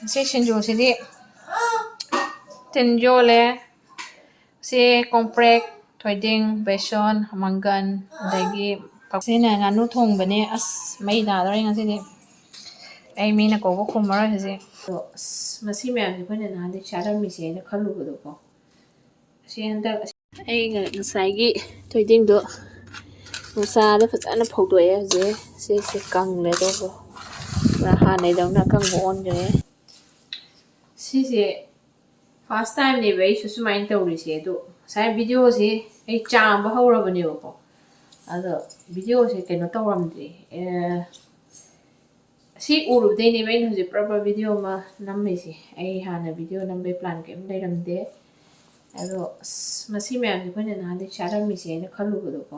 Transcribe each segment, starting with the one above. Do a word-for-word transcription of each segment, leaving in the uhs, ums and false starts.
ꯁꯤ ꯁꯤꯡꯖꯨꯁꯤꯗꯤ ꯇꯤꯟ ꯌꯣꯠꯂꯦ꯫ ꯁꯤ ꯀꯣꯝꯄ꯭ꯔꯦꯛ, ꯊꯣꯏꯗꯤꯡ, ꯕꯦꯁꯣꯟ, ꯃꯪꯒꯟ, ꯑꯗꯒꯤ ꯁꯤꯅ ꯉꯥꯅꯨ ꯊꯣꯡꯕꯅꯦ꯫ ꯑꯁ, ꯃꯩ ꯇꯥꯗꯧꯔꯦ ꯉꯁꯤꯗꯤ꯫ ꯑꯩ ꯃꯤꯅ ꯀꯧꯕ ꯈꯨꯝꯃꯔꯣꯏ ꯍꯧꯖꯤꯛ꯫ ꯑꯗꯣ ꯑꯁ, ꯃꯁꯤ ꯃꯌꯥꯝꯁꯦ ꯑꯩꯈꯣꯏꯅ ꯅꯍꯥꯟꯗꯩ ꯆꯥꯔꯝꯃꯤꯁꯦꯅ ꯈꯜꯂꯨꯕꯗꯣꯀꯣ꯫ ꯁꯤ ꯍꯟꯗꯛ ꯑꯩ ꯉ-, ꯉꯁꯥꯏꯒꯤ ꯊꯣꯏꯗꯤꯡꯗꯣ ꯅꯨꯡꯁꯥꯗ ꯐꯖꯅ ꯐꯧꯗꯣꯛꯑꯦ ꯍꯧꯖꯤꯛ꯫ ꯁꯤꯁꯦ ꯀꯪꯂꯦ ꯑꯗꯨꯕꯨ꯫ ꯄꯨꯔꯥ ꯍꯥꯟꯅꯩꯗꯧꯅ ꯑꯀꯪꯕ ꯑꯣꯟꯈ꯭ꯔꯦ꯫ ꯁꯤꯁꯦ first timeꯅꯦꯕ ꯑꯩꯁꯨ ꯁꯨꯃꯥꯏꯅ ꯇꯧꯔꯤꯁꯦ꯫ ꯑꯗꯣ ꯉꯁꯥꯏ videoꯁꯦ ꯑꯩ ꯆꯥꯝꯕ ꯍꯧꯔꯕꯅꯦꯕꯀꯣ꯫ ꯑꯗꯣ videoꯁꯦ ꯀꯩꯅꯣ ꯇꯧꯔꯝꯗ꯭ꯔꯦ꯫ ꯑꯦ, ꯁꯤ ꯎꯔꯨꯕꯗꯩꯅꯦꯕ ꯑꯩꯅ ꯍꯧꯖꯤꯛ proper video ꯑꯃ ꯅꯝꯃꯤꯁꯦ꯫ ꯑꯩ ꯍꯥꯟꯅ video ꯅꯝꯕꯩ plan ꯀꯩꯝ ꯂꯩꯔꯝꯗꯦ꯫ ꯑꯗꯣ ꯑꯁ, ꯃꯁꯤ ꯃꯌꯥꯝꯁꯦ ꯑꯩꯈꯣꯏꯅ ꯅꯍꯥꯟꯗꯩ ꯆꯥꯔꯝꯃꯤꯁꯦꯅ ꯈꯜꯂꯨꯕꯗꯣꯀꯣ꯫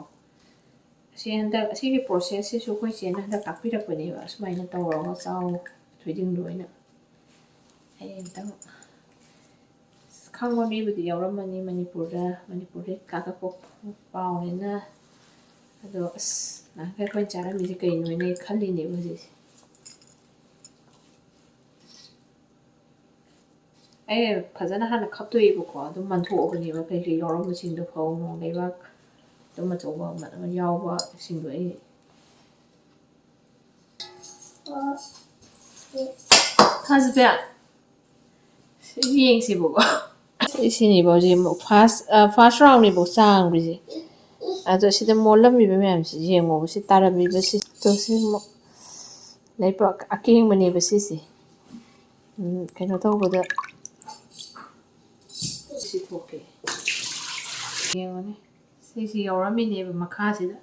ꯁꯤ ꯍꯟꯗꯛ, ꯑꯁꯤꯒꯤ processꯁꯤꯁꯨ ꯑꯩꯈꯣꯏ ꯆꯦꯅ ꯍꯟꯗꯛ ꯇꯥꯛꯄꯤꯔꯛꯄꯅꯦꯕ, "ꯁꯨꯃꯥꯏꯅ ꯇꯧꯔꯒ ꯆꯥꯎ, ꯊꯣꯏꯗꯤꯡ ꯂꯣꯏꯅ"꯫ ꯑꯩ ꯑꯝꯇꯪ, ꯑꯁ, ꯈꯪꯕ ꯃꯤꯕꯨꯗꯤ ꯌꯥꯎꯔꯝꯃꯅꯤ ꯃꯅꯤꯄꯨꯔꯗ, ꯃꯅꯤꯄꯨꯔꯗ ꯀꯥꯀꯛꯄ ꯄꯥꯎꯅꯤꯅ꯫ ꯑꯗꯣ ꯑꯁ, ꯅꯍꯥꯟꯈꯩ ꯑꯩꯈꯣꯏꯅ ꯆꯥꯔꯝꯃꯤꯁꯦ ꯀꯩꯅꯣꯅ ꯑꯩ ꯈꯜꯂꯤꯅꯦꯕ ꯍꯧꯖꯤꯛꯁꯦ꯫ ꯑꯩ ꯐꯖꯅ ꯍꯥꯟꯅ ꯈꯞꯇꯣꯛꯑꯦꯕꯀꯣ, ꯑꯗꯨꯝ ꯃꯟꯊꯣꯛꯑꯕꯅꯦꯕ ꯀꯩꯀꯩ ꯌꯥꯎꯔꯝꯕꯁꯤꯡꯗꯣ, ꯐꯧ ꯅꯨꯡ, ꯂꯩꯕꯥꯛ ꯑꯗꯨꯝ ꯑꯆꯧꯕ ꯑꯃ ꯌꯥꯎꯕꯁꯤꯡꯗꯣ ꯑꯩ꯫ ꯍꯧꯖꯤꯛꯇꯤ ꯁꯤ ꯌꯦꯡꯁꯤꯕꯀꯣ꯫ ꯁꯤ-, ꯁꯤꯅꯦꯕ ꯍꯧꯖꯤꯛ first, ꯑ, first roundꯅꯦꯕ ꯆꯥꯡꯈ꯭ꯔꯤꯁꯦ꯫ ꯑꯗꯣ ꯁꯤꯗ ꯃꯣꯜꯂꯝꯃꯤꯕ ꯃꯌꯥꯝꯁꯤ ꯌꯦꯡꯉꯣꯕ, ꯁꯤ ꯇꯥꯔꯝꯃꯤꯕ ꯁꯤ-, ꯇꯣ ꯁꯤ ꯃ-, ꯂꯩꯕꯥꯛ ꯑꯀꯦꯡꯕꯅꯦꯕ ꯁꯤꯁꯦ꯫ ꯎꯝ, ꯀꯩꯅꯣ ꯇꯧꯕꯗ ꯁꯤ ꯊꯣꯛꯀꯦ꯫ ꯌꯦꯡꯉꯨꯅꯦ꯫ ꯁꯤꯁꯤ ꯌꯥꯎꯔꯝꯃꯤꯅꯦꯕ ꯃꯈꯥꯁꯤꯗ꯫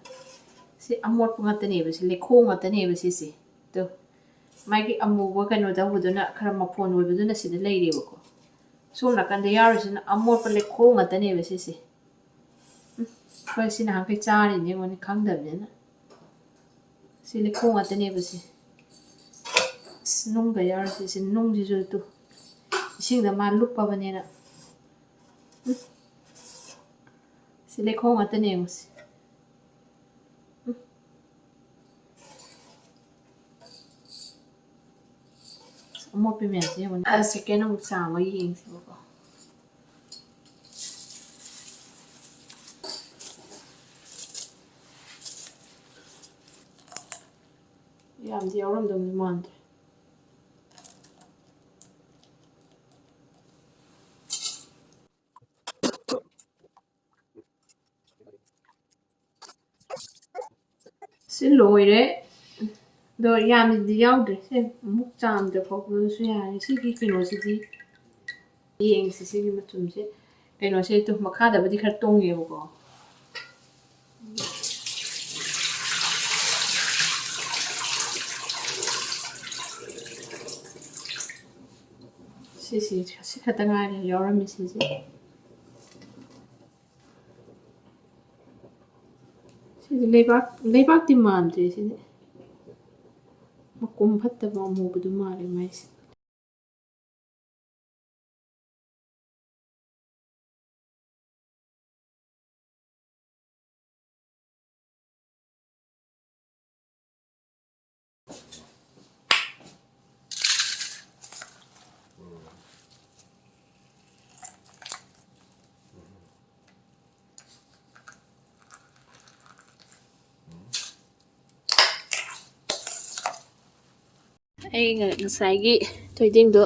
ꯁꯤ ꯑꯃꯣꯠꯄ ꯉꯥꯛꯇꯅꯦꯕ, ꯁꯤ ꯂꯩꯈꯣꯝ ꯉꯥꯛꯇꯅꯦꯕ ꯁꯤꯁꯦ꯫ ꯇꯣ, ꯃꯥꯒꯤ ꯑꯃꯨꯕ ꯀꯩꯅꯣ ꯇꯧꯕꯗꯨꯅ ꯈꯔ ꯃꯐꯣꯟ ꯑꯣꯏꯕꯗꯨꯅ ꯁꯤꯗ ꯂꯩꯔꯦꯕꯀꯣ꯫ ꯁꯣꯝ ꯅꯥꯀꯟꯗ ꯌꯥꯎꯔꯤꯁꯤꯅ ꯑꯃꯣꯠꯄ ꯂꯩꯈꯣꯝ ꯉꯥꯛꯇꯅꯦꯕ ꯁꯤꯁꯦ꯫ ꯎꯝ, ꯑꯩꯈꯣꯏ ꯁꯤ ꯅꯍꯥꯟꯈꯩ ꯆꯥꯔꯤꯅꯦ ꯌꯦꯡꯉꯣꯅꯦ, ꯈꯪꯗꯕꯅꯤꯅ꯫ ꯁꯤ ꯂꯩꯈꯣꯝ ꯉꯥꯛꯇꯅꯦꯕ ꯁꯤ꯫ ꯑꯁ, ꯅꯨꯡꯒ ꯌꯥꯎꯔꯤꯁꯦ, ꯁꯤ ꯅꯨꯡꯁꯤꯁꯨ ꯇꯨ, ꯏꯁꯤꯡꯗ ꯃꯥ ꯂꯨꯞꯄꯕꯅꯤꯅ꯫ ꯎꯝ꯫ ꯁꯤ ꯂꯩꯈꯣꯝ ꯉꯥꯛꯇꯅꯦ ꯌꯦꯡꯉꯨ ꯁꯤ꯫ ꯎꯝ꯫ ꯁꯤ ꯑꯃꯣꯠꯄ ꯃꯌꯥꯝꯁꯦ ꯌꯦꯡꯉꯣ꯫ ꯑ, ꯁꯦꯀꯦꯟ ꯑꯃꯨꯛ ꯆꯥꯝꯃ ꯌꯦꯡꯁꯦꯕꯀꯣ꯫ ꯌꯥꯝꯗꯤ ꯌꯥꯎꯔꯝꯗꯧꯗꯤ ꯃꯥꯟꯗ꯭ꯔꯦ꯫ ꯁꯤ ꯂꯣꯏꯔꯦ꯫ ꯑꯗꯣ ꯌꯥꯝꯅꯗꯤ ꯌꯥꯎꯗ꯭ꯔꯦ꯫ ꯁꯦ ꯑꯃꯨꯛ ꯆꯥꯝꯗ꯭ꯔ ꯐꯥꯎꯕꯗꯁꯨ ꯌꯥꯔꯦ꯫ ꯁꯤꯒꯤ ꯀꯩꯅꯣꯁꯤꯗꯤ ꯌꯦꯡꯁꯤ, ꯁꯤꯒꯤ ꯃꯆꯨꯝꯁꯦ꯫ ꯀꯩꯅꯣꯁꯦ ꯇꯨ ꯃꯈꯥꯗꯕꯨꯗꯤ ꯈꯔ ꯇꯣꯡꯉꯦꯕꯀꯣ꯫ ꯁꯤꯁꯤ, ꯁꯤ ꯈꯛꯇ ꯉꯥꯏꯔꯦ ꯌꯥꯎꯔꯝꯃꯤ ꯁꯤꯁꯦ꯫ ꯁꯤꯗꯤ ꯂꯩꯕꯥꯛ, ꯂꯩꯕꯥꯛꯇꯤ ꯃꯥꯟꯗ꯭ꯔꯦ ꯁꯤꯗꯤ꯫ ꯃꯀꯨꯝ ꯐꯠꯇꯕ ꯑꯃꯨꯕꯗꯨ ꯃꯥꯜꯂꯦ ꯃꯥꯏꯁꯦ꯫ ꯑꯩ ꯉ-, ꯉꯁꯥꯏꯒꯤ ꯊꯣꯏꯗꯤꯡꯗꯣ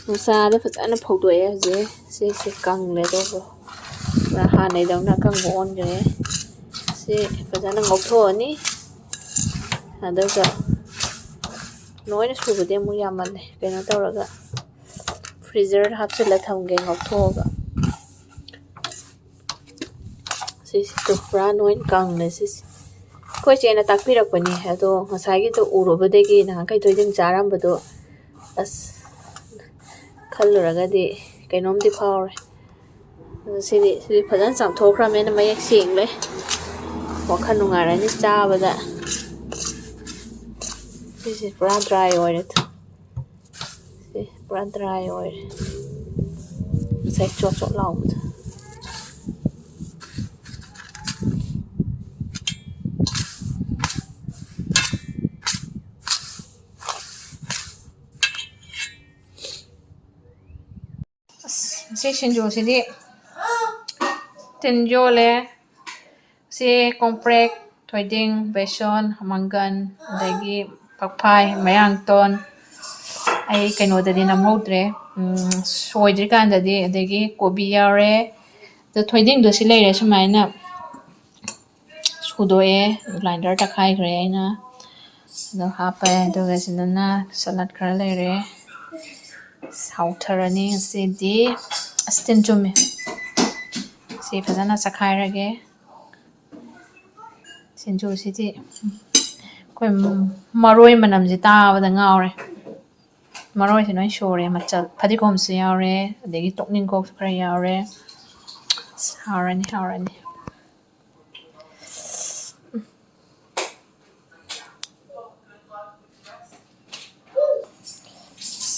ꯅꯨꯡꯁꯥꯗ ꯐꯖꯅ ꯐꯧꯗꯣꯛꯑꯦ꯫ ꯍꯧꯖꯤꯛ ꯁꯤꯁꯦ ꯀꯪꯂꯦ꯫ ꯑꯗꯨꯕꯨ ꯄꯨꯔꯥ ꯍꯥꯟꯅꯩꯗꯧꯅ ꯑꯀꯪꯕ ꯑꯣꯟꯈ꯭ꯔꯦ꯫ ꯁꯤ ꯐꯖꯅ ꯉꯧꯊꯣꯛꯑꯅꯤ꯫ ꯑꯗꯨꯒ ꯂꯣꯏꯅ ꯁꯨꯕꯗꯤ ꯑꯃꯨꯛ ꯌꯥꯝꯃꯜꯂꯦ꯫ ꯀꯩꯅꯣ ꯇꯧꯔꯒ ꯐ꯭ꯔꯤꯖꯔꯗ ꯍꯥꯞꯆꯤꯜꯂ ꯊꯝꯒꯦ ꯉꯧꯊꯣꯛꯑꯒ꯫ ꯁꯤꯁꯤꯁꯨ ꯄꯨꯔꯥ ꯂꯣꯏ ꯀꯪꯂꯦ ꯁꯤꯁꯦ꯫ ꯑꯩꯈꯣꯏ ꯆꯦꯅ ꯇꯥꯛꯄꯤꯔꯛꯄꯅꯤ꯫ ꯑꯗꯣ ꯉꯁꯥꯏꯒꯤꯗꯣ ꯎꯔꯨꯕꯗꯒꯤ, ꯅꯍꯥꯟꯈꯩ ꯊꯣꯏꯗꯤꯡ ꯆꯥꯔꯝꯕꯗꯣ ꯑꯁ ꯈꯜꯂꯨꯔꯒꯗꯤ ꯀꯩꯅꯣꯝꯗꯤ ꯐꯥꯎꯔꯦ꯫ ꯑꯗꯣ ꯁꯤꯗꯤ, ꯁꯤꯗꯤ ꯐꯖꯅ ꯆꯥꯝꯊꯣꯛꯈ꯭ꯔꯕꯅꯤꯅ ꯃꯌꯦꯛ ꯁꯦꯡꯂꯦ꯫ ꯋꯥꯈꯜ ꯅꯨꯡꯉꯥꯏꯔꯅꯤ ꯆꯥꯕꯗ꯫ ꯁꯤꯁꯦ ꯄꯨꯔꯥ ꯗ꯭ꯔꯥꯏ ꯑꯣꯏꯔꯦ꯫ ꯁꯦ ꯄꯨꯔꯥ ꯗ꯭ꯔꯥꯏ ꯑꯣꯏꯔꯦ꯫ ꯉꯁꯥꯏ ꯆꯣꯠ ꯆꯣꯠ ꯂꯥꯎꯕꯗꯣ꯫ ꯁꯤ ꯁꯤꯡꯖꯨꯁꯤꯗꯤ ꯇꯤꯟ ꯌꯣꯠꯂꯦ꯫ ꯁꯤ ꯀꯣꯝꯄ꯭ꯔꯦꯛ, ꯊꯣꯏꯗꯤꯡ, ꯕꯦꯁꯣꯟ, ꯃꯪꯒꯟ, ꯑꯗꯒꯤ ꯐꯛꯐꯥꯏ, ꯃꯌꯥꯡꯇꯣꯟ, ꯑꯩ ꯀꯩꯅꯣꯗꯗꯤ ꯅꯝꯍꯧꯗ꯭ꯔꯦ, ꯎꯝ, ꯁꯣꯏꯗ꯭ꯔꯤꯀꯥꯟꯗꯗꯤ, ꯑꯗꯒꯤ ꯀꯣꯕꯤ ꯌꯥꯎꯔꯦ꯫ ꯑꯗꯣ ꯊꯣꯏꯗꯤꯡꯗꯣ ꯁꯤ ꯂꯩꯔꯦ, ꯁꯨꯃꯥꯏꯅ ꯁꯨꯗꯣꯛꯑꯦ, ꯒ꯭ꯔꯥꯏꯟꯗꯔ ꯇꯛꯈꯥꯏꯈ꯭ꯔꯦ ꯑꯩꯅ꯫ ꯑꯗꯣ ꯍꯥꯞꯄꯦ, ꯑꯗꯨꯒ ꯁꯤꯗꯅ ꯁꯂꯥꯠ ꯈꯔ ꯂꯩꯔꯦ꯫ ꯁꯥꯎꯊꯔꯅꯤ ꯉꯁꯤꯗꯤ꯫ ꯑꯁ, ꯇꯤꯟ ꯆꯨꯝꯃꯦ꯫ ꯁꯤ ꯐꯖꯅ ꯆꯈꯥꯏꯔꯒꯦ꯫ ꯁꯤꯡꯖꯨꯁꯤꯗꯤ ꯑꯩꯈꯣꯏ ꯃꯔꯣꯏ ꯃꯅꯝꯁꯤ ꯇꯥꯕꯗ ꯉꯥꯎꯔꯦ꯫ ꯃꯔꯣꯏꯁꯤ ꯂꯣꯏ ꯁꯨꯔꯦ, ꯃꯆꯜ ꯐꯗꯤꯒꯣꯝꯁꯨ ꯌꯥꯎꯔꯦ, ꯑꯗꯒꯤ ꯇꯣꯛꯅꯤꯡꯈꯣꯛꯁꯨ ꯈꯔ ꯌꯥꯎꯔꯦ꯫ ꯑꯁ, ꯍꯥꯎꯔꯅꯤ, ꯍꯥꯎꯔꯅꯤ꯫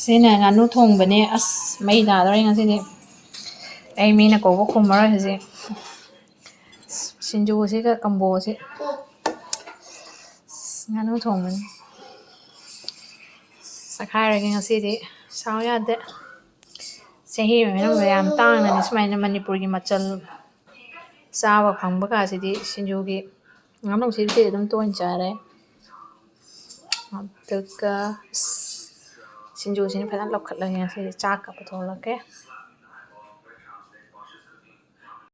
ꯁꯤꯅ ꯉꯥꯅꯨ ꯊꯣꯡꯕꯅꯦ꯫ ꯑꯁ, ꯃꯩ ꯇꯥꯗꯧꯔꯦ ꯉꯁꯤꯗꯤ꯫ ꯑꯩ ꯃꯤꯅ ꯀꯧꯕ ꯈꯨꯝꯃꯔꯣꯏ ꯍꯧꯖꯤꯛ꯫ ꯁꯤꯡꯖꯨꯁꯤꯒ ꯀꯝꯕꯣꯁꯤ꯫ ꯑꯁ, ꯉꯥꯅꯨ ꯊꯣꯡꯕꯅꯤ꯫ ꯆꯈꯥꯏꯔꯒꯦ ꯉꯁꯤꯗꯤ꯫ ꯁꯥꯎ ꯌꯥꯗꯦ꯫ ꯆꯍꯤ ꯑꯃꯒꯤ ꯃꯅꯨꯡꯗ ꯌꯥꯝ ꯇꯥꯡꯅꯅꯤ ꯁꯨꯃꯥꯏꯅ ꯃꯅꯤꯄꯨꯔꯒꯤ ꯃꯆꯜ ꯆꯥꯕ ꯐꯪꯕ ꯀꯥꯁꯤꯗꯤ ꯁꯤꯡꯖꯨꯒꯤ꯫ ꯉꯥꯅꯨꯁꯤꯗꯤ ꯑꯗꯨꯝ ꯇꯣꯏꯅ ꯆꯥꯔꯦ꯫ ꯑꯗꯨꯒ ꯁꯤꯡꯖꯨꯁꯤꯅ ꯐꯖꯅ ꯂꯧꯈꯠꯂꯒꯦ ꯉꯁꯤꯗꯤ꯫ ꯆꯥꯛꯀ ꯄꯨꯊꯣꯛꯂꯛꯀꯦ꯫